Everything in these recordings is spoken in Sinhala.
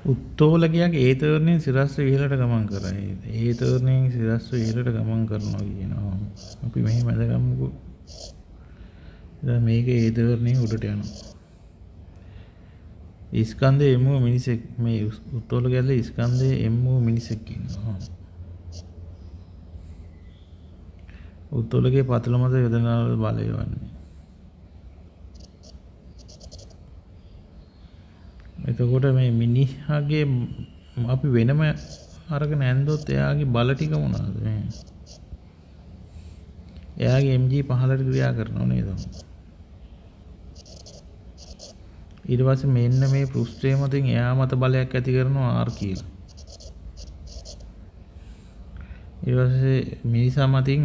උත්තෝලකයක් ඒ තර්ණයෙන් සිරස්ව ඉහළට ගමන් කරයි. ඒ තර්ණයෙන් සිරස්ව ඉහළට ගමන් කරනවා කියනවා. අපි මෙහෙම ඇදගමුකෝ. දැන් මේක ඒ තර්ණයෙන් උඩට යනවා. ස්කන්ධයේ එම් වූ මිනිසෙක් මේ උත්තෝලකයේ ඇතුලේ ස්කන්ධයේ එම් වූ මිනිසෙක් ඉන්නවා. උත්තෝලකයේ පතුල මත යොදන බලය වන්නේ. එතකොට මේ මිනිහාගේ අපි වෙනම අරගෙන ඇන්දොත් එයාගේ බල ටික මොනවාද මේ? එයාගේ mg පහළට ක්‍රියා කරනව නේද? ඊට පස්සේ මෙන්න මේ පෘෂ්ඨය මතින් එයා මත බලයක් ඇති කරනවා R කියලා. ඊට පස්සේ මිනිසා මතින්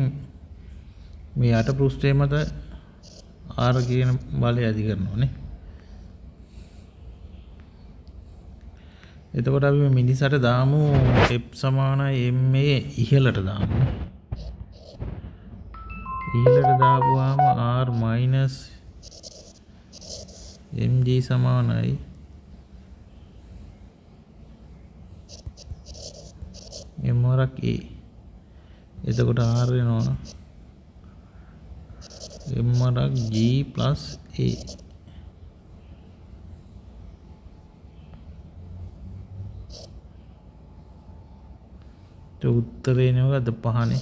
මේ යට පෘෂ්ඨය මත R කියන බලය ඇති කරනවා නේ. එතකොට අපි මේ මිනිසට දාමු F සමානයි ma ඉහළට දාමු. ඉහළට දාපුවාම R minus mg සමානයි m වරක් a. එතකොට R වෙනවා m වරක් g plus a. උත්තරේ නේ මොකද්ද? පහනේ.